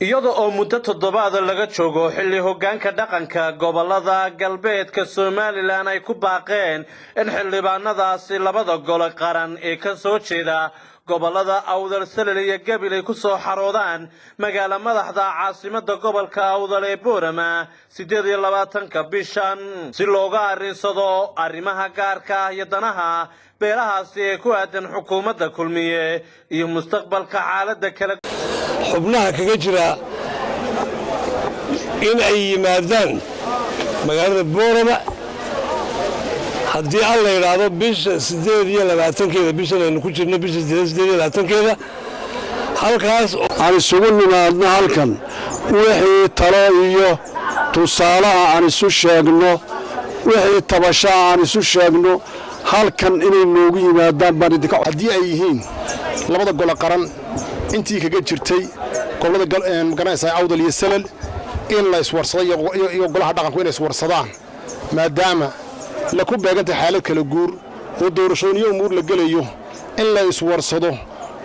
Iyada oo muddo toddobaada laga joogo xilli hoggaanka dhaqanka gobolada galbeedka Somaliland ay ku baaqeen in xildhibaanadaasi labada gole qaran ee ka soo jeeda gobolada Awdal, Salal iyo Gabiley ku soo xaroodaan magaala madaxda caasimada gobolka Awdal ee Boorama 28-ka bishan, si looga arrinsado arrimaha gaarka ah iyo danaha beelahaasi ee ku aadan xukuumadda Kulmiye iyo mustaqbalka xaaladda kala Xubnaha kaga jira in ay yimaadaan magaalada Boorama, haddii Alla yidhaahdo, bisha 28-keeda, bishan aynu ku jirno, bisha 28-keeda halkaas. Aan isugu nimaadno halkan, wixii talo iyo tusaalaha aan isu sheegno, wixii tabashaha aan isu sheegno, halkan inay noogu yimaadaan baan idinka. Haddii ay yihiin labada gole qaran intii kaga jirtay gobolada, magaranaysaa, Awdal iyo Salal, in la iswarsado iyo golaha dhaqanku inay iswarsadaan, maadaama la ku beegantahay xaalad kala guur oo doorashooyin umuur la gelayo, in la iswarsado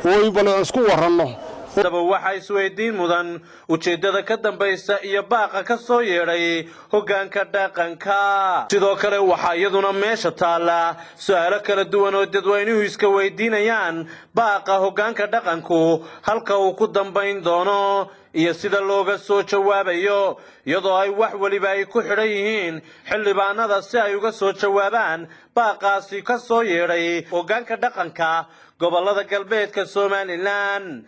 oo bal isku warranno. Daba waxaa isweydiin mudan ujeeddada ka dambaysa iyo baaqa ka soo yeedhay hoggaanka dhaqanka. Sidoo kale waxaa iyaduna meesha taalla su'aalo kala duwan oo dadweynuhu iska weydiinayaan baaqa hoggaanka dhaqanku halka uu ku dambayn doono iyo sida looga soo jawaabayo, iyadoo ay wax weliba ay ku xidhan yihiin xildhibaanada si ay uga soo jawaabaan baaqaasi ka soo yeedhay hoggaanka dhaqanka gobolada galbeedka Somaliland.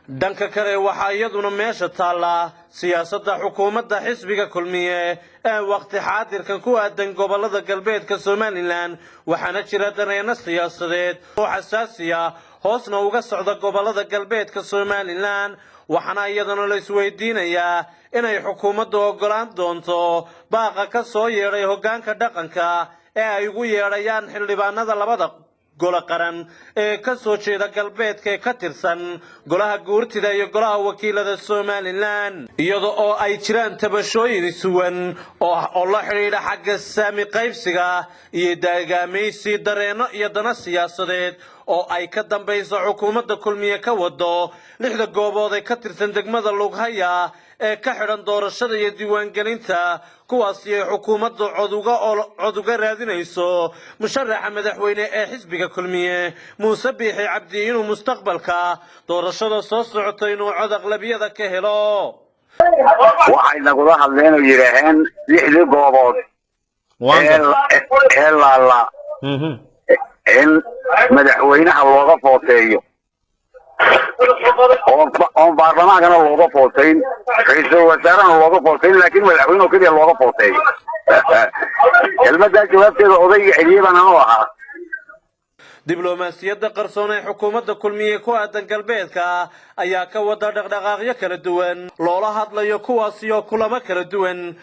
Dhanka kale waxaa iyaduna meesha taallaa siyaasadda xukuumadda xisbiga Kulmiye ee waqti xaadirkan ku aadan gobolada galbeedka Somaliland, waxaana jira dareenno siyaasadeed oo xasaasiya hoosna uga socda gobolada galbeedka Somaliland. Waxaana iyadana la isweydiinayaa inay xukuumaddu oggolaan doonto baaqa ka soo yeedhay hoggaanka dhaqanka ee ay ugu yeedhayaan xildhibaanada labada gole qaran ee ka soo jeeda galbeedka ee ka tirsan golaha guurtida iyo golaha wakiilada Somaliland, iyada oo ay jiraan tabashooyin isuwan oo la xidhiidha xagga saami qaybsiga iyo deegaamaysi, dareenno iyo dana siyaasadeed oo ay ka dambayso xukuumadda Kulmiye ka wado lixda goobood ee ka tirsan degmada Lughaya ee ka xidhan doorashada iyo diiwaangelinta, kuwaasi ay xukuumaddu cod uga raadinayso musharaxa madaxweyne ee xisbiga Kulmiye, Muuse Biixi Cabdi, inuu mustaqbalka doorashada soo socoto inuu cod aqlabiyada ka helo. Waxay nagula hadleen oo yidhaaheen lixdii goobood ee laala in madaxweynaha looga footeeyo, oon baarlamaankana looga footayn, ra-iisul wasaarehana looga footayn, laakiin madaxweyne oo keliya looga footeeyo. Kelmaddaa jawaabteeda odayga celiyey baan anuu ahaa. Diblomaasiyadda qarsoon ee xukuumadda Kulmiye ku aadan galbeedka ayaa ka wada dhaqdhaqaaqyo kala duwan loola hadlayo, kuwaasi oo kulamo kala duwan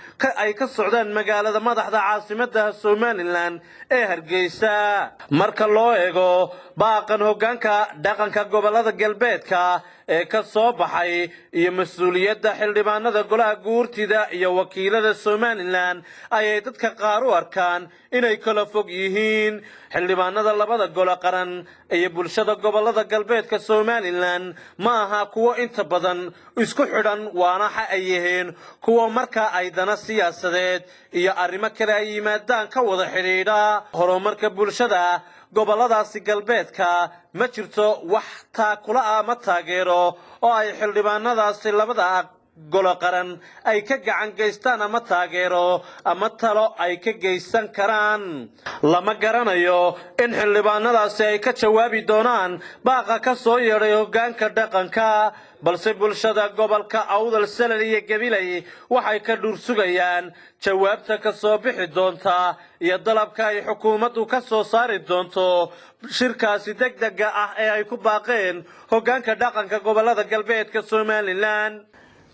ay ka socdaan magaalada madaxda caasimadda Somaliland ee Hargeysa. Marka loo eego baaqan hoggaanka dhaqanka gobolada galbeedka ee ka soo baxay iyo mas-uuliyadda xildhibaanada golaha guurtida iyo wakiilada Somaliland, ayay dadka qaar u arkaan inay kala fog yihiin xildhibaanada labada gole qaran iyo bulshada gobolada galbeedka Somaliland. Ma aha kuwo inta badan isku xidhan, waana waxa ay yihiin kuwo marka ay dana siyaasadeed iyo arrimo kale ay yimaadaan ka wada xidhiidha. Horumarka bulshada goboladaasi galbeedka ma jirto wax taakula ah ama taageero oo ay xildhibaanadaasi labada golo qaran ay ka gacan geystaan ama taageero ama talo ay ka geysan karaan. Lama garanayo in xildhibaanadaasi ay ka jawaabi doonaan baaqa ka soo yeedhay hoggaanka dhaqanka, balse bulshada gobolka Awdal, Salal iyo Gabiley waxay ka dhuursugayaan jawaabta ka soo bixi doonta iyo dalabka ay xukuumaddu ka soo saari doonto shirkaasi degdega ah ee ay ku baaqeen hoggaanka dhaqanka gobolada galbeedka Somaliland.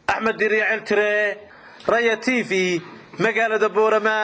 Axmed Diriya Celtire, Raya TV, magaalada Boorama.